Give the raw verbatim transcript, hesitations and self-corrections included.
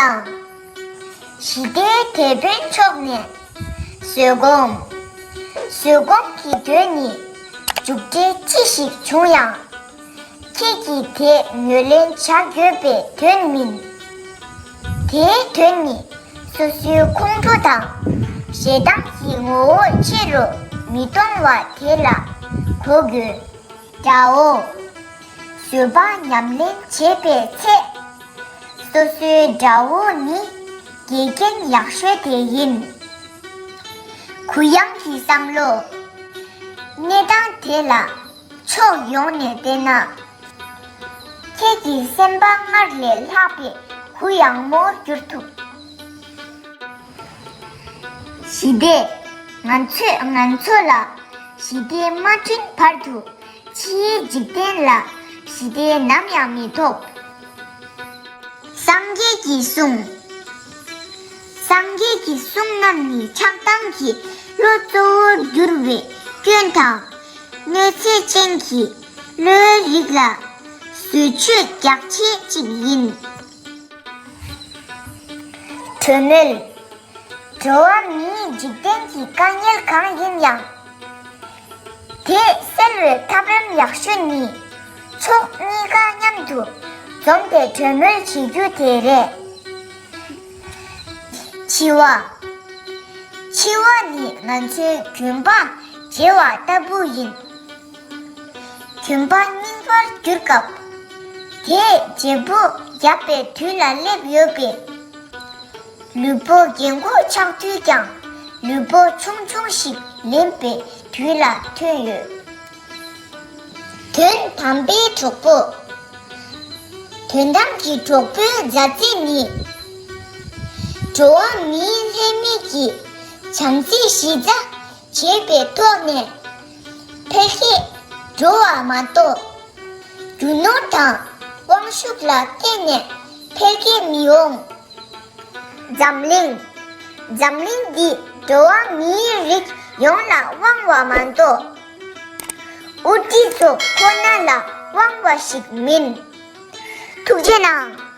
དང་། ཞི་བདེའི་དེད་དཔོན་མཆོག་ནས། བཟོད་སྒོམ། བཟོད་སྒོམ་གྱི་དོན་ནི། མཇུག་འབྲས་ཅི་ཞིག་བྱུང་ཡང་། ཁྱེད་ཀྱིས་དེ་ངོས་ལེན་བྱ་དགོས་པའི་དོན་མིན། དེའི་དོན་ནི། སོ་སོའི་ཁོང་ཁྲོ་དང་། ཞེ་སྡང་གི་ངོ་བོ་ཆེ་རུ་མི་གཏོང་བ་དེ་ལ་གོ་དགོས། དགྲ་བོ། བཟོད་པ་ཉམས་ལེན་བྱེད་པའི་ཚེ། སོ་སོའི་དགྲ་བོ་ནི་འགལ་རྐྱེན་ཡག་ཤོས་དེ་ཡིན། གུ་ཡངས་ཀྱི་བསམ་བློ། གནས་སྟངས་དེ་ལ་ཕྱོགས་ཡོངས་ནས་བལྟས་ན། ཁྱེད་ཀྱི་སེམས་པ་སྔར་ལས་ལྷག་པའི་གུ་ཡངས་མོར་གྱུར་ཐུབ། ཞི་བདེ། ང་ཚོས་ང་ཚོ་ལ་ཞི་བདེ་མ་བསྐྲུན་བར་དུ་ཕྱིའི་འཇིག་རྟེན་ལ་ཞི་བདེ་ནམ་ཡང་མི་ཐོབ། སངས་རྒྱས་ཀྱི་གསུང་། སངས་རྒྱས་ཀྱི་གསུང་རྣམས་ནི་ཆགས་སྡང་གི་བློ་གཙོ་བོར་གྱུར་བའི་སྐྱོན་དང་། གནོད་འཚེ་ཅན་གྱི་བློའི་རིགས་ལ་བཟོ་བཅོས་རྒྱག་ཆེད་ཅིག་ཡིན། གྲོས་མོལ། འགྲོ་བ་མིའི་འཇིག་རྟེན་གྱི་དཀའ་ངལ་གང་ཡིན་ཡང་། དེ་སེལ་བའི་ཐབས་ལམ་ཡག་ཤོས་ནི། ཕྱོགས་གཉིས་ཀ་མཉམ་དུ་འཛོམས་ཏེ་གྲོས་མོལ་བྱེད་རྒྱུ་དེ་རེད། འཆི་བ། འཆི་བ་ནི་ང་ཚོའི་རྒྱུན་པ་བརྗེ་བ་ལྟ་བུ་ཡིན། རྒྱུན་པ་རྙིང་པར་གྱུར་སྐབས། དེས་བརྗེ་པོ་བརྒྱབ་པའི་དུས་ལ་སླེབས་ཡོད་པས། ལུས་པོ་རྒན་གོག་ཆགས་དུས་ཀྱང་ལུས་པོ་ཆུང་ཆུང་ཞིག་ལེན་པའི་དུས་ལ་ཐོན་ཡོད། དོན་དམ་པའི་གྲོགས་པོ། དོན་དམ་གྱི་གྲོགས་པོའི་མཛའ་བརྩེ་ནི། འགྲོ་བ་མིའི་ལྷད་མེད་ཀྱི་བྱམས་བརྩེའི་གཞི་རྩ་བྱས་པའི་ཐོག་ནས་འཕེལ་རྒྱས་འགྲོ་བ་མ་གཏོགས། རྒྱུ་ནོར་དང་དབང་ཤུགས་ལ་བརྟེན་ནས་འཕེལ་རྒྱས་མི་འོང་། འཛམ་གླིང་། འཛམ་གླིང་འདི་འགྲོ་བ་མིའི་རིགས་ཡོངས་ལ་དབང་བ་མ་གཏོགས། དབུ་ཁྲིད་ཚོ་ཁོ་ན་ལ་དབང་བ་ཞིག་མིན། ཐུགས་རྗེ་གནང་།